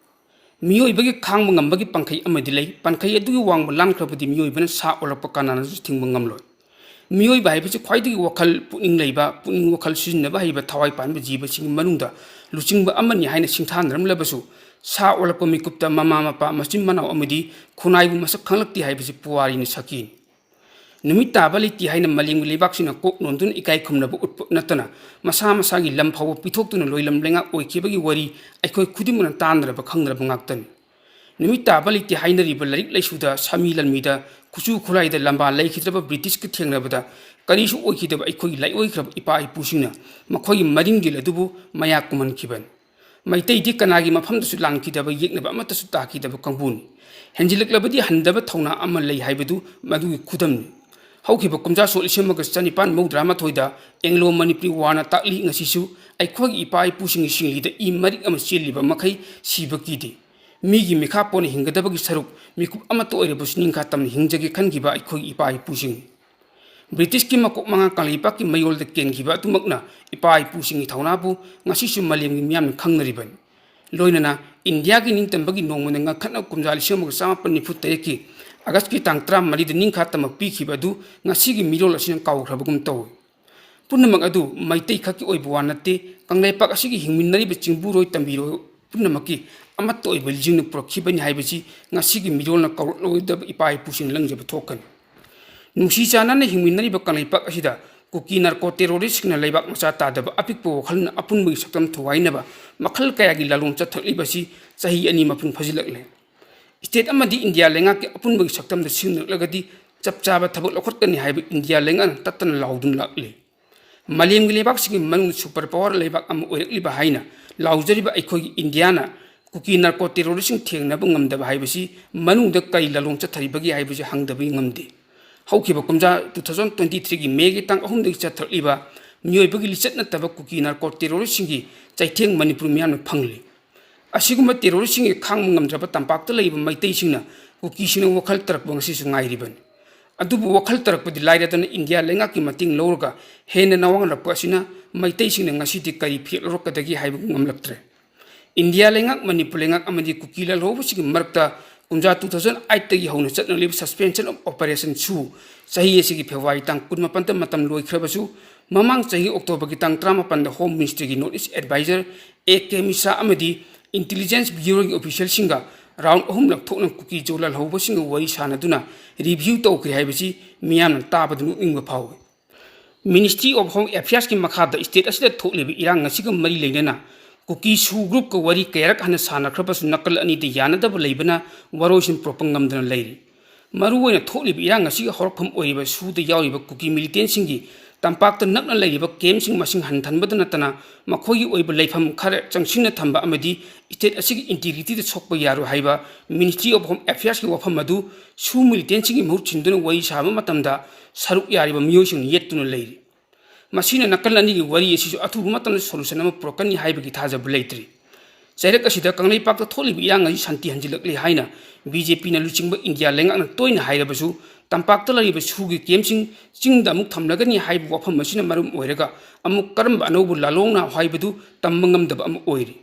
ꯃꯤꯑꯣꯏꯕꯒꯤ ꯈꯥꯡꯕ ꯉꯝꯕꯒꯤ ꯄꯟꯈꯩ ꯑꯃꯗꯤ ꯂꯩ꯫ ꯄꯟꯈꯩ ꯑꯗꯨꯒꯤ ꯋꯥꯡꯃ ꯂꯥꯟꯈ꯭ꯔꯕꯗꯤ ꯃꯤꯑꯣꯏꯕꯅ ꯁꯥ ꯑꯣꯜꯂꯛꯄ ꯀꯅꯥꯅꯁꯨ ꯊꯤꯡꯕ ꯉꯝꯂꯣꯏ꯫ ꯃꯤꯑꯣꯏꯕ ꯍꯥꯏꯕꯁꯤ ꯈ꯭ꯋꯥꯏꯗꯒꯤ ꯋꯥꯈꯜ ꯄꯨꯛꯅꯤꯡ ꯂꯩꯕ, ꯄꯨꯛꯅꯤꯡ ꯋꯥꯈꯜ ꯁꯤꯖꯤꯟꯅꯕ ꯍꯩꯕ, ꯊꯋꯥꯏ ꯄꯥꯟꯕ ꯖꯤꯕꯁꯤꯡꯒꯤ ꯃꯅꯨꯡꯗ ꯂꯨꯆꯤꯡꯕ ꯑꯃꯅꯤ ꯍꯥꯏꯅ ꯁꯤꯡꯊꯥꯅꯔꯝꯂꯕꯁꯨ, ꯁꯥ ꯑꯣꯜꯂꯛꯄ ꯃꯤꯀꯨꯞꯇ ꯃꯃꯥ ꯃꯄꯥ, ꯃꯆꯤꯟ ꯃꯅꯥꯎ ꯑꯃꯗꯤ ꯈꯨꯟꯅꯥꯏꯕꯨ ꯃꯁꯛ ꯈꯪꯂꯛꯇꯦ ꯍꯥꯏꯕꯁꯤ ꯄꯨꯋꯥꯔꯤꯅ ꯁꯥꯈꯤꯅꯤ꯫ ꯅꯨꯃꯤꯠ ꯇꯥꯕ ꯂꯩꯇꯦ ꯍꯥꯏꯅ ꯃꯥꯂꯦꯝꯒꯤ ꯂꯩꯕꯥꯛꯁꯤꯡꯅ ꯀꯣꯛ ꯅꯣꯟꯗꯨꯅ ꯏꯀꯥꯏ ꯈꯨꯝꯅꯕ ꯎꯠꯄ ꯅꯠꯇꯅ, ꯃꯁꯥ ꯃꯁꯥꯒꯤ ꯂꯝ ꯐꯥꯎꯕ ꯄꯤꯊꯣꯛꯇꯨꯅ ꯂꯣꯏꯂꯝ ꯂꯩꯉꯥꯛ ꯑꯣꯏꯈꯤꯕꯒꯤ ꯋꯥꯔꯤ ꯑꯩꯈꯣꯏ ꯈꯨꯗꯤꯡꯃꯛꯅ ꯇꯥꯟꯅꯔꯕ ꯈꯪꯅꯔꯕ ꯉꯥꯛꯇꯅꯤ꯫ ꯅꯨꯃꯤꯠ ꯇꯥꯕ ꯂꯩꯇꯦ ꯍꯥꯏꯅꯔꯤꯕ ꯂꯥꯏꯔꯤꯛ ꯂꯥꯏꯁꯨꯗ, ꯁꯥꯃꯤ ꯂꯥꯟꯃꯤꯗ, ꯈꯨꯠꯁꯨ ꯈꯨꯠꯂꯥꯏꯗ ꯂꯝꯕꯥ ꯂꯩꯈꯤꯗ꯭ꯔꯕ ꯕ꯭ꯔꯤꯇꯤꯁꯀ ꯊꯦꯡꯅꯕꯗ ꯀꯔꯤꯁꯨ ꯑꯣꯏꯈꯤꯗꯕ ꯑꯩꯈꯣꯏꯒꯤ ꯂꯥꯏꯑꯣꯏꯈ꯭ꯔꯕ ꯏꯄꯥ ꯏꯄꯨꯁꯤꯡꯅ ꯃꯈꯣꯏꯒꯤ ꯃꯔꯤꯡꯖꯦꯜ ꯑꯗꯨꯕꯨ ꯃꯌꯥ ꯀꯨꯝꯍꯟꯈꯤꯕꯅꯤ꯫ ꯃꯩꯇꯩꯗꯤ ꯀꯅꯥꯒꯤ ꯃꯐꯝꯗꯁꯨ ꯂꯥꯟꯈꯤꯗꯕ, ꯌꯦꯛꯅꯕ ꯑꯃꯠꯇꯁꯨ ꯇꯥꯈꯤꯗꯕ ꯀꯥꯡꯕꯨꯅꯤ꯫ ꯍꯦꯟꯖꯤꯜꯂꯛꯂꯕꯗꯤ ꯍꯟꯗꯕ ꯊꯧꯅꯥ ꯑꯃ ꯂꯩ ꯍꯥꯏꯕꯗꯨ ꯃꯗꯨꯒꯤ ꯈꯨꯗꯝꯅꯤ꯫ ꯍꯧꯈꯤꯕ ꯀꯨꯝꯖꯥ ꯁꯣꯛ ꯂꯤꯁꯤꯡ ꯑꯃꯒ ꯆꯅꯤꯄꯥꯟ ꯃꯧꯗ꯭ꯔꯥ ꯃꯥꯊꯣꯏꯗ Anglo Manipuri Warꯅ ꯇꯥꯛꯂꯤ, ꯉꯁꯤꯁꯨ ꯑꯩꯈꯣꯏꯒꯤ ꯏꯄꯥ ꯏꯄꯨꯁꯤꯡꯒꯤ ꯁꯤꯡꯂꯤꯗ ꯏ ꯃꯔꯤꯛ ꯑꯃ ꯆꯦꯜꯂꯤꯕ ꯃꯈꯩ ꯁꯤꯕ ꯀꯤꯗꯦ꯫ ꯃꯤꯒꯤ ꯃꯤꯈꯥ ꯄꯣꯟꯅ ꯍꯤꯡꯒꯗꯕꯒꯤ ꯁꯔꯨꯛ ꯃꯤꯀꯨꯞ ꯑꯃꯠꯇ ꯑꯣꯏꯔꯕꯁꯨ ꯅꯤꯡꯈꯥ ꯇꯝꯅ ꯍꯤꯡꯖꯒꯦ ꯈꯟꯈꯤꯕ ꯑꯩꯈꯣꯏꯒꯤ ꯏꯄꯥ ꯏꯄꯨꯁꯤꯡꯅꯤ꯫ ꯕ꯭ꯔꯤꯇꯤꯁꯀꯤ ꯃꯀꯣꯛ ꯃꯉꯥ ꯀꯪꯂꯩꯄꯥꯛꯀꯤ ꯃꯌꯣꯜꯗ ꯀꯦꯟꯈꯤꯕ ꯑꯗꯨꯃꯛꯅ ꯏꯄꯥ ꯏꯄꯨꯁꯤꯡꯒꯤ ꯊꯧꯅꯥꯕꯨ ꯉꯁꯤꯁꯨ ꯃꯥꯂꯦꯝꯒꯤ ꯃꯤꯌꯥꯝꯅ ꯈꯪꯅꯔꯤꯕꯅꯤ꯫ ꯂꯣꯏꯅꯅ ꯏꯟꯗꯤꯌꯥꯒꯤ ꯅꯤꯡꯇꯝꯕꯒꯤ ꯅꯣꯡꯃꯅ ꯉꯟꯈꯠꯅ ꯀꯨꯝꯖꯥ ꯂꯤꯁꯤꯡ ꯑꯃꯒ ꯆꯃꯥꯄꯟ ꯅꯤꯐꯨ ꯇꯔꯦꯠꯀꯤ ꯑꯒꯁꯀꯤ ꯇꯥꯡ ꯇꯔꯥꯃꯔꯤꯗ ꯅꯤꯡꯈꯥ ꯇꯝꯕ ꯄꯤꯈꯤꯕ ꯑꯗꯨ ꯉꯁꯤꯒꯤ ꯃꯤꯔꯣꯜ ꯑꯁꯤꯅ ꯀꯥꯎꯈ꯭ꯔꯕꯒꯨꯝ ꯇꯧꯏ꯫ ꯄꯨꯝꯅꯃꯛ ꯑꯗꯨ ꯃꯩꯇꯩ ꯈꯛꯀꯤ ꯑꯣꯏꯕ ꯋꯥ ꯅꯠꯇꯦ, ꯀꯪꯂꯩꯄꯥꯛ ꯑꯁꯤꯒꯤ ꯍꯤꯡꯃꯤꯟꯅꯔꯤꯕ ꯆꯤꯡꯕꯨꯔꯣꯏ ꯇꯝꯕꯤꯔꯣꯏ ꯄꯨꯝꯅꯃꯛꯀꯤ ꯑꯃꯠꯇ ꯑꯣꯏꯕ ꯂꯤꯆꯤꯡꯅ ꯄꯨꯔꯛꯈꯤꯕꯅꯤ ꯍꯥꯏꯕꯁꯤ ꯉꯁꯤꯒꯤ ꯃꯤꯔꯣꯜꯅ ꯀꯥꯎꯔꯛꯂꯣꯏꯗꯕ ꯏꯄꯥ ꯏꯄꯨꯁꯤꯡꯅ ꯂꯪꯖꯕ ꯊꯣꯛꯀꯅꯤ꯫ ꯅꯨꯡꯁꯤ ꯆꯥꯟꯅꯅ ꯍꯤꯡꯃꯤꯟꯅꯔꯤꯕ ꯀꯪꯂꯩꯄꯥꯛ ꯑꯁꯤꯗ ꯀꯨꯀꯤ narco terroristꯁꯤꯡꯅ ꯂꯩꯕꯥꯛ ꯃꯆꯥ ꯇꯥꯗꯕ ꯑꯄꯤꯛꯄ ꯋꯥꯈꯜꯅ ꯑꯄꯨꯟꯕꯒꯤ ꯁꯛꯇꯝ ꯊꯨꯒꯥꯏꯅꯕ ꯃꯈꯜ ꯀꯌꯥꯒꯤ ꯂꯥꯂꯣꯡ ꯆꯠꯊꯔꯛꯂꯤꯕ ꯑꯁꯤ ꯆꯍꯤ ꯑꯅꯤ ꯃꯄꯨꯡ ꯐꯥꯖꯤꯜꯂꯛꯂꯦ꯫ State ꯑꯃꯗꯤ ꯏꯟꯗꯤꯌꯥ ꯂꯩꯉꯥꯛꯀꯤ ꯑꯄꯨꯟꯕꯒꯤ ꯁꯛꯇꯝꯗ ꯁꯤꯖꯤꯟꯅꯔꯛꯂꯒꯗꯤ ꯆꯞ ꯆꯥꯕ ꯊꯕꯛ ꯂꯧꯈꯠꯀꯅꯤ ꯍꯥꯏꯕ ꯏꯟꯗꯤꯌꯥ ꯂꯩꯉꯥꯛꯅ ꯇꯠꯇꯅ ꯂꯥꯎꯗꯨꯅ ꯂꯥꯛꯂꯤ꯫ ꯃꯥꯂꯦꯝꯒꯤ ꯂꯩꯕꯥꯛꯁꯤꯡꯒꯤ ꯃꯅꯨꯡꯗ super power ꯂꯩꯕꯥꯛ ꯑꯃ ꯑꯣꯏꯔꯛꯂꯤꯕ ꯍꯥꯏꯅ ꯂꯥꯎꯖꯔꯤꯕ ꯑꯩꯈꯣꯏꯒꯤ ꯏꯟꯗꯤꯌꯥꯅ ꯀꯨꯀꯤ ꯅꯥꯔꯀꯣ ꯇꯦꯔꯣꯔꯤꯁꯁꯤꯡ ꯊꯦꯡꯅꯕ ꯉꯝꯗꯕ ꯍꯥꯏꯕꯁꯤ ꯃꯅꯨꯡꯗ ꯀꯔꯤ ꯂꯥꯂꯣꯡ ꯆꯠꯊꯔꯤꯕꯒꯦ ꯍꯥꯏꯕꯁꯤ ꯍꯪꯗꯕ ꯉꯝꯗꯦ꯫ ꯍꯧꯈꯤꯕ ꯀꯨꯝꯖꯥ two thousand twenty threeꯒꯤ Mayꯒꯤ ꯇꯥꯡ ꯑꯍꯨꯝꯗꯒꯤ ꯆꯠꯊꯔꯛꯂꯤꯕ ꯃꯤꯑꯣꯏꯕꯒꯤ ꯂꯤꯆꯠ ꯅꯠꯇꯕ ꯀꯨꯀꯤ ꯅꯥꯔꯀꯣ ꯇꯦꯔꯣꯔꯤꯁꯁꯤꯡꯒꯤ ꯆꯩꯊꯦꯡ ꯃꯅꯤꯄꯨꯔ ꯃꯤꯌꯥꯝꯅ ꯐꯪꯂꯤ꯫ ꯑꯁꯤꯒꯨꯝꯕ ꯇꯦꯔꯣꯔꯤꯁꯁꯤꯡꯒꯤ ꯈꯥꯡꯕ ꯉꯝꯗ꯭ꯔꯕ ꯇꯝꯄꯥꯛꯇ ꯂꯩꯔꯤꯕ ꯃꯩꯇꯩꯁꯤꯡꯅ ꯀꯨꯀꯤꯁꯤꯡꯅ ꯋꯥꯈꯜ ꯇꯥꯔꯛꯄ ꯉꯁꯤꯁꯨ ꯉꯥꯏꯔꯤꯕꯅꯤ꯫ ꯑꯗꯨꯕꯨ ꯋꯥꯈꯜ ꯇꯥꯔꯛꯄꯗꯤ ꯂꯥꯏꯔꯗꯅ ꯏꯟꯗꯤꯌꯥ ꯂꯩꯉꯥꯛꯀꯤ ꯃꯇꯦꯡ ꯂꯧꯔꯒ ꯍꯦꯟꯅ ꯅꯋꯥꯡꯂꯛꯄ ꯑꯁꯤꯅ ꯃꯩꯇꯩꯁꯤꯡꯅ ꯉꯁꯤꯗꯤ ꯀꯔꯤ ꯐꯤꯔꯦꯞ ꯂꯧꯔꯛꯀꯗꯒꯦ ꯍꯥꯏꯕ ꯉꯝꯂꯛꯇ꯭ꯔꯦ꯫ ꯏꯟꯗꯤꯌꯥ ꯂꯩꯉꯥꯛ, ꯃꯅꯤꯄꯨꯔ ꯂꯩꯉꯥꯛ ꯑꯃꯗꯤ ꯀꯨꯀꯤ ꯂꯥꯜꯍꯧꯕꯁꯤꯡꯒꯤ ꯃꯔꯛꯇ ꯀꯨꯝꯖꯥ two thousand eightꯇꯒꯤ ꯍꯧꯅ ꯆꯠꯅꯔꯤꯕ suspension of operation ꯁꯨ ꯆꯍꯤ ꯑꯁꯤꯒꯤ February ꯇꯥꯡ ꯀꯨꯟꯃꯥꯄꯟꯗ ꯃꯇꯝ ꯂꯣꯏꯈ꯭ꯔꯕꯁꯨ, ꯃꯃꯥꯡ ꯆꯍꯤ Octoberꯒꯤ ꯇꯥꯡ ꯇꯔꯥꯃꯥꯄꯟꯗ Home Ministryꯒꯤ North East Advisor A K ꯃꯤꯁ꯭ꯔꯥ ꯑꯃꯗꯤ Intelligence Bureauꯒꯤ officialꯁꯤꯡꯒ round ꯑꯍꯨꯝꯂꯛ ꯊꯣꯛꯅ ꯀꯨꯀꯤ ꯖꯣ ꯂꯥꯜꯍꯧꯕꯁꯤꯡꯒ ꯋꯥꯔꯤ ꯁꯥꯅꯗꯨꯅ review ꯇꯧꯈ꯭ꯔꯦ ꯍꯥꯏꯕꯁꯤ ꯃꯤꯌꯥꯝꯅ ꯇꯥꯕꯗ ꯅꯣꯛꯅꯤꯡꯕ ꯐꯥꯎꯏ꯫ Ministry of Home Affairsꯀꯤ ꯃꯈꯥꯗ state ꯑꯁꯤꯗ ꯊꯣꯛꯂꯤꯕ ꯏꯔꯥꯡ ꯑꯁꯤꯒ ꯃꯔꯤ ꯂꯩꯅꯅ ꯀꯨꯀꯤ ꯁꯨ groupꯀ ꯋꯥꯔꯤ ꯀꯌꯥꯔꯛ ꯍꯥꯟꯅ ꯁꯥꯟꯅꯈ꯭ꯔꯕꯁꯨ ꯅꯥꯀꯜ ꯑꯅꯤꯗ ꯌꯥꯅꯗꯕ ꯂꯩꯕꯅ ꯋꯥꯔꯣꯏꯁꯤꯟ ꯄꯨꯔꯛꯄ ꯉꯝꯗꯅ ꯂꯩꯔꯤ꯫ ꯃꯔꯨꯑꯣꯏꯅ ꯊꯣꯛꯂꯤꯕ ꯏꯔꯥꯡ ꯑꯁꯤꯒꯤ ꯍꯧꯔꯛꯐꯝ ꯑꯣꯏꯔꯤꯕ ꯁꯨꯗ ꯌꯥꯎꯔꯤꯕ ꯀꯨꯀꯤ militantꯁꯤꯡꯒꯤ ꯇꯝꯄꯥꯛꯇ ꯅꯛꯅ ꯂꯩꯔꯤꯕ campꯁꯤꯡ ꯃꯁꯤꯡ ꯍꯟꯊꯍꯟꯕꯗ ꯅꯠꯇꯅ ꯃꯈꯣꯏꯒꯤ ꯑꯣꯏꯕ ꯂꯩꯐꯝ ꯈꯔ ꯆꯪꯁꯤꯟꯅ ꯊꯝꯕ ꯑꯃꯗꯤ state ꯑꯁꯤꯒꯤ integrityꯗ ꯁꯣꯛꯄ ꯌꯥꯔꯣꯏ ꯍꯥꯏꯕ Ministry of Home Affairsꯀꯤ ꯋꯥꯐꯝ ꯑꯗꯨ ꯁꯨ militantꯁꯤꯡꯒꯤ ꯃꯍꯨꯠ ꯁꯤꯟꯗꯨꯅ ꯋꯥꯔꯤ ꯁꯥꯕ ꯃꯇꯝꯗ ꯁꯔꯨꯛ ꯌꯥꯔꯤꯕ ꯃꯤꯑꯣꯏꯁꯤꯡꯅ ꯌꯦꯠꯇꯨꯅ ꯂꯩꯔꯤ꯫ ꯃꯁꯤꯅ ꯅꯥꯀꯜ ꯑꯅꯤꯒꯤ ꯋꯥꯔꯤ ꯑꯁꯤꯁꯨ ꯑꯊꯨꯕ ꯃꯇꯝꯗ solution ꯑꯃ ꯄꯨꯔꯛꯀꯅꯤ ꯍꯥꯏꯕꯒꯤ ꯊꯥꯖꯕ ꯂꯩꯇ꯭ꯔꯤ꯫ ꯆꯩꯔꯛ ꯑꯁꯤꯗ ꯀꯪꯂꯩꯄꯥꯛꯇ ꯊꯣꯛꯂꯤꯕ ꯏꯔꯥꯡ ꯑꯁꯤ ꯁꯥꯟꯇꯤ ꯍꯟꯖꯤꯜꯂꯛꯂꯦ ꯍꯥꯏꯅ BJPꯅ ꯂꯨꯆꯤꯡꯕ ꯏꯟꯗꯤꯌꯥ ꯂꯩꯉꯥꯛꯅ ꯇꯣꯏꯅ ꯍꯥꯏꯔꯕꯁꯨ, ꯇꯝꯄꯥꯛꯇ ꯂꯩꯔꯤꯕ ꯁꯨꯒꯤ campꯁꯤꯡ ꯆꯤꯡꯗ ꯑꯃꯨꯛ ꯊꯝꯂꯒꯅꯤ ꯍꯥꯏꯕ ꯋꯥꯐꯝ ꯑꯁꯤꯅ ꯃꯔꯝ ꯑꯣꯏꯔꯒ ꯑꯃꯨꯛ ꯀꯔꯝꯕ ꯑꯅꯧꯕ ꯂꯥꯂꯣꯡꯅ ꯍꯥꯏꯕꯗꯨ ꯇꯝꯕ ꯉꯝꯗꯕ ꯑꯃ ꯑꯣꯏꯔꯤ꯫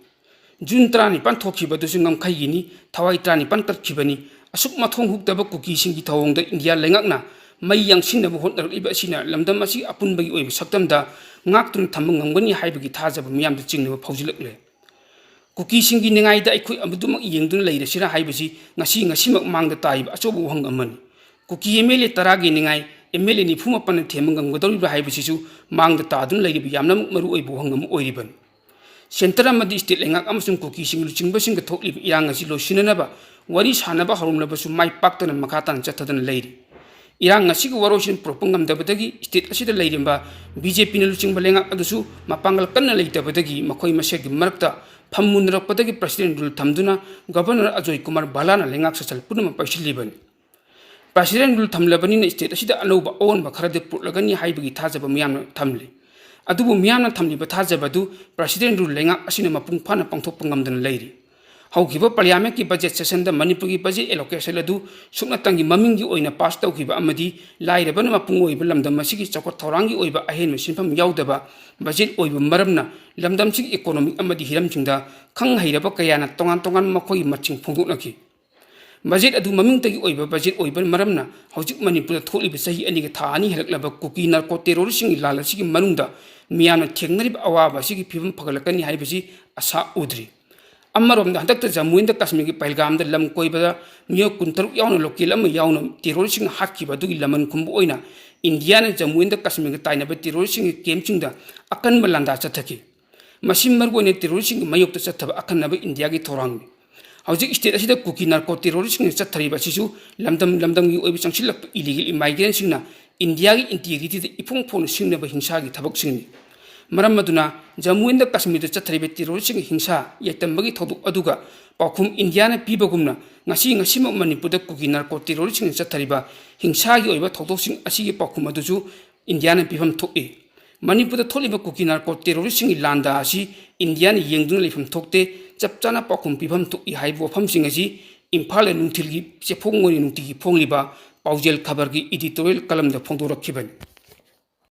June ꯇꯔꯥꯅꯤꯄꯥꯟ ꯊꯣꯛꯈꯤꯕ ꯑꯗꯨꯁꯨ ꯉꯝꯈꯩꯒꯤꯅꯤ, ꯊꯋꯥꯏ ꯇꯔꯥꯅꯤꯄꯥꯟ ꯇꯠꯈꯤꯕꯅꯤ꯫ ꯑꯁꯨꯛ ꯃꯊꯣꯡ ꯍꯨꯛꯇꯕ ꯀꯨꯀꯤꯁꯤꯡꯒꯤ ꯊꯧꯑꯣꯡꯗ ꯏꯟꯗꯤꯌꯥ ꯂꯩꯉꯥꯛꯅ ꯃꯩ ꯌꯥꯡꯁꯤꯟꯅꯕ ꯍꯣꯠꯅꯔꯛꯂꯤꯕ ꯑꯁꯤꯅ ꯂꯝꯗꯝ ꯑꯁꯤ ꯑꯄꯨꯟꯕꯒꯤ ꯑꯣꯏꯕ ꯁꯛꯇꯝꯗ ꯉꯥꯛꯇꯨꯅ ꯊꯝꯕ ꯉꯝꯒꯅꯤ ꯍꯥꯏꯕꯒꯤ ꯊꯥꯖꯕ ꯃꯤꯌꯥꯝꯗ ꯆꯤꯡꯅꯕ ꯐꯥꯎꯖꯤꯜꯂꯛꯂꯦ꯫ ꯀꯨꯀꯤꯁꯤꯡꯒꯤ ꯅꯤꯡꯉꯥꯏꯗ ꯑꯩꯈꯣꯏ ꯑꯗꯨꯃꯛ ꯌꯦꯡꯗꯨꯅ ꯂꯩꯔꯁꯤꯔꯥ ꯍꯥꯏꯕꯁꯤ ꯉꯁꯤ, ꯉꯁꯤꯃꯛ ꯃꯥꯡꯗ ꯇꯥꯔꯤꯕ ꯑꯆꯧꯕ ꯋꯥꯍꯪ ꯑꯃꯅꯤ꯫ ꯀꯨꯀꯤ MLA ꯇꯔꯥꯒꯤ ꯅꯤꯡꯉꯥꯏ MLA ꯅꯤꯐꯨ ꯃꯥꯄꯟꯅ ꯊꯦꯝꯕ ꯉꯝꯒꯗꯧꯔꯤꯕ꯭ꯔꯥ ꯍꯥꯏꯕꯁꯤꯁꯨ ꯃꯥꯡꯗ ꯇꯥꯗꯨꯅ ꯂꯩꯔꯤꯕ ꯌꯥꯝꯅꯃꯛ ꯃꯔꯨꯑꯣꯏꯕ ꯋꯥꯍꯪ ꯑꯃ ꯑꯣꯏꯔꯤꯕꯅꯤ꯫ Centre ꯑꯃꯗꯤ state ꯂꯩꯉꯥꯛ ꯑꯃꯁꯨꯡ ꯀꯨꯀꯤꯁꯤꯡ ꯂꯨꯆꯤꯡꯕꯁꯤꯡꯒ ꯊꯣꯛꯂꯤꯕ ꯏꯔꯥꯡ ꯑꯁꯤ ꯂꯣꯏꯁꯤꯟꯅꯅꯕ ꯋꯥꯔꯤ ꯁꯥꯅꯕ ꯍꯧꯔꯝꯂꯕꯁꯨ ꯃꯥꯏ ꯄꯥꯛꯇꯅ ꯃꯈꯥ ꯇꯥꯅ ꯆꯠꯊꯗꯨꯅ ꯂꯩꯔꯤ꯫ ꯏꯔꯥꯡ ꯑꯁꯤꯒꯤ ꯋꯥꯔꯣꯏꯁꯤꯟ ꯄꯨꯔꯛꯄ ꯉꯝꯗꯕꯗꯒꯤ state ꯑꯁꯤꯗ ꯂꯩꯔꯤꯕ BJPꯅ ꯂꯨꯆꯤꯡꯕ ꯂꯩꯉꯥꯛ ꯑꯗꯨꯁꯨ ꯃꯄꯥꯡꯒꯜ ꯀꯟꯅ ꯂꯩꯇꯕꯗꯒꯤ ꯃꯈꯣꯏ ꯃꯁꯦꯜꯒꯤ ꯃꯔꯛꯇ ꯊꯝꯃꯨꯅꯔꯛꯄꯗꯒꯤ President Rule ꯊꯝꯗꯨꯅ Governor ꯑꯖꯣꯏ ꯀꯨꯃꯥꯔ ꯚꯥꯂꯥꯅ ꯂꯩꯉꯥꯛ ꯁꯥꯁꯜ ꯄꯨꯝꯅꯃꯛ ꯄꯥꯏꯁꯤꯜꯂꯤꯕꯅꯤ꯫ President Rule ꯊꯝꯂꯕꯅꯤꯅ state ꯑꯁꯤꯗ ꯑꯅꯧꯕ ꯑꯑꯣꯟꯕ ꯈꯔꯗꯤ ꯄꯨꯔꯛꯂꯒꯅꯤ ꯍꯥꯏꯕꯒꯤ ꯊꯥꯖꯕ ꯃꯤꯌꯥꯝꯅ ꯊꯝꯂꯤ꯫ ꯑꯗꯨꯕꯨ ꯃꯤꯌꯥꯝꯅ ꯊꯝꯂꯤꯕ ꯊꯥꯖꯕ ꯑꯗꯨ President Rule ꯂꯩꯉꯥꯛ ꯑꯁꯤꯅ ꯃꯄꯨꯡ ꯐꯥꯅ ꯄꯥꯡꯊꯣꯛꯄ ꯉꯝꯗꯅ ꯂꯩꯔꯤ꯫ ꯍꯧꯈꯤꯕ Parliamentꯀꯤ budget sessionꯗ ꯃꯅꯤꯄꯨꯔꯒꯤ budget allocation ꯑꯗꯨ ꯁꯨꯞꯅꯇꯪꯒꯤ ꯃꯃꯤꯡꯒꯤ ꯑꯣꯏꯅ pass ꯇꯧꯈꯤꯕ ꯑꯃꯗꯤ ꯂꯥꯏꯔꯕꯅ ꯃꯄꯨꯡ ꯑꯣꯏꯕ ꯂꯝꯗꯝ ꯑꯁꯤꯒꯤ ꯆꯥꯎꯈꯠ ꯊꯧꯔꯥꯡꯒꯤ ꯑꯣꯏꯕ ꯑꯍꯦꯟꯕ ꯁꯦꯟꯐꯝ ꯌꯥꯎꯗꯕ budget ꯑꯣꯏꯕ ꯃꯔꯝꯅ ꯂꯝꯗꯝꯁꯤꯒꯤ economic ꯑꯃꯗꯤ ꯍꯤꯔꯝꯁꯤꯡꯗ ꯈꯪ ꯍꯩꯔꯕ ꯀꯌꯥꯅ ꯇꯣꯉꯥꯟ ꯇꯣꯉꯥꯟꯕ ꯃꯈꯣꯏꯒꯤ ꯃꯠꯁꯤꯡ ꯐꯣꯡꯗꯣꯛꯅꯈꯤ꯫ Budget ꯑꯗꯨ ꯃꯃꯤꯡꯇꯒꯤ ꯑꯣꯏꯕ budget ꯑꯣꯏꯕ ꯃꯔꯝꯅ ꯍꯧꯖꯤꯛ ꯃꯅꯤꯄꯨꯔꯗ ꯊꯣꯛꯂꯤꯕ ꯆꯍꯤ ꯑꯅꯤꯒ ꯊꯥ ꯑꯅꯤ ꯍꯦꯜꯂꯛꯂꯕ ꯀꯨꯀꯤ narco terroristꯁꯤꯡꯒꯤ ꯂꯥꯜ ꯑꯁꯤꯒꯤ ꯃꯅꯨꯡꯗ ꯃꯤꯌꯥꯝꯅ ꯊꯦꯡꯅꯔꯤꯕ ꯑꯋꯥꯕ ꯑꯁꯤꯒꯤ ꯐꯤꯕꯝ ꯐꯒꯠꯂꯛꯀꯅꯤ ꯍꯥꯏꯕꯁꯤ ꯑꯁꯥ ꯎꯗ꯭ꯔꯤ꯫ ꯑꯃꯔꯣꯝꯗ ꯍꯟꯗꯛꯇ ꯖꯝꯃꯨ ꯑꯦꯟ ꯀꯥꯁꯃꯤꯔꯒꯤ ꯄꯍꯜꯒꯥꯝꯗ ꯂꯝ ꯀꯣꯏꯕꯗ ꯃꯤꯑꯣꯏ ꯀꯨꯟꯇꯔꯨꯛ ꯌꯥꯎꯅ local ꯑꯃ ꯌꯥꯎꯅ terroristꯁꯤꯡꯅ ꯍꯥꯠꯈꯤꯕ ꯑꯗꯨꯒꯤ ꯂꯃꯟ ꯈꯨꯝꯕ ꯑꯣꯏꯅ ꯏꯟꯗꯤꯌꯥꯅ ꯖꯝꯃꯨ ꯑꯦꯟ ꯀꯥꯁꯃꯤꯔꯒ ꯇꯥꯏꯅꯕ terroristꯁꯤꯡꯒꯤ campꯁꯤꯡꯗ ꯑꯀꯟꯕ ꯂꯥꯟꯗꯥ ꯆꯠꯊꯈꯤ꯫ ꯃꯁꯤ ꯃꯔꯨꯑꯣꯏꯅ terroristꯁꯤꯡꯒꯤ ꯃꯥꯌꯣꯛꯇ ꯆꯠꯊꯕ ꯑꯈꯟꯅꯕ ꯏꯟꯗꯤꯌꯥꯒꯤ ꯊꯧꯔꯥꯡꯅꯤ꯫ ꯍꯧꯖꯤꯛ state ꯑꯁꯤꯗ ꯀꯨꯀꯤ narco terroristꯁꯤꯡꯅ ꯆꯠꯊꯔꯤꯕ ꯑꯁꯤꯁꯨ ꯂꯝꯗꯝ ꯂꯝꯗꯝꯒꯤ ꯑꯣꯏꯕ ꯆꯪꯁꯤꯜꯂꯛꯄ illegal immigrantꯁꯤꯡꯅ ꯏꯟꯗꯤꯌꯥꯒꯤ integrityꯗ ꯏꯐꯣꯡ ꯐꯣꯡꯅ ꯁꯤꯡꯅꯕ ꯍꯤꯡꯁꯥꯒꯤ ꯊꯕꯛꯁꯤꯡꯅꯤ꯫ ꯃꯔꯝ ꯑꯗꯨꯅ ꯖꯝꯃꯨ ꯑꯦꯟ ꯀꯥꯁꯃꯤꯔꯗ ꯆꯠꯊꯔꯤꯕ terroristꯁꯤꯡꯒꯤ ꯍꯤꯡꯁꯥ ꯌꯥꯏꯇꯝꯕꯒꯤ ꯊꯧꯗꯣꯛ ꯑꯗꯨꯒ ꯄꯥꯎꯈꯨꯝ ꯏꯟꯗꯤꯌꯥꯅ ꯄꯤꯕꯒꯨꯝꯅ ꯉꯁꯤ ꯉꯁꯤꯃꯛ ꯃꯅꯤꯄꯨꯔꯗ ꯀꯨꯀꯤ narco terroristꯁꯤꯡꯅ ꯆꯠꯊꯔꯤꯕ ꯍꯤꯡꯁꯥꯒꯤ ꯑꯣꯏꯕ ꯊꯧꯗꯣꯛꯁꯤꯡ ꯑꯁꯤꯒꯤ ꯄꯥꯎꯈꯨꯝ ꯑꯗꯨꯁꯨ ꯏꯟꯗꯤꯌꯥꯅ ꯄꯤꯐꯝ ꯊꯣꯛꯏ꯫ ꯃꯅꯤꯄꯨꯔꯗ ꯊꯣꯛꯂꯤꯕ ꯀꯨꯀꯤ narco terroristꯁꯤꯡꯒꯤ ꯂꯥꯟꯗꯥ ꯑꯁꯤ ꯏꯟꯗꯤꯌꯥꯅ ꯌꯦꯡꯗꯨꯅ ꯂꯩꯐꯝ ꯊꯣꯛꯇꯦ, ꯆꯞ ꯆꯥꯅ ꯄꯥꯎꯈꯨꯝ ꯄꯤꯐꯝ ꯊꯣꯛꯏ ꯍꯥꯏꯕ ꯋꯥꯐꯝꯁꯤꯡ ꯑꯁꯤ ꯏꯝꯐꯥꯜꯗ ꯅꯨꯡꯊꯤꯜꯒꯤ ꯆꯦꯐꯣꯡ ꯑꯣꯏꯅ ꯅꯨꯡꯇꯤꯒꯤ ꯐꯣꯡꯂꯤꯕ ꯄꯥꯎꯖꯦꯜ ꯈꯕꯔꯒꯤ editorial columnꯗ ꯐꯣꯡꯗꯣꯔꯛꯈꯤꯕꯅꯤ꯫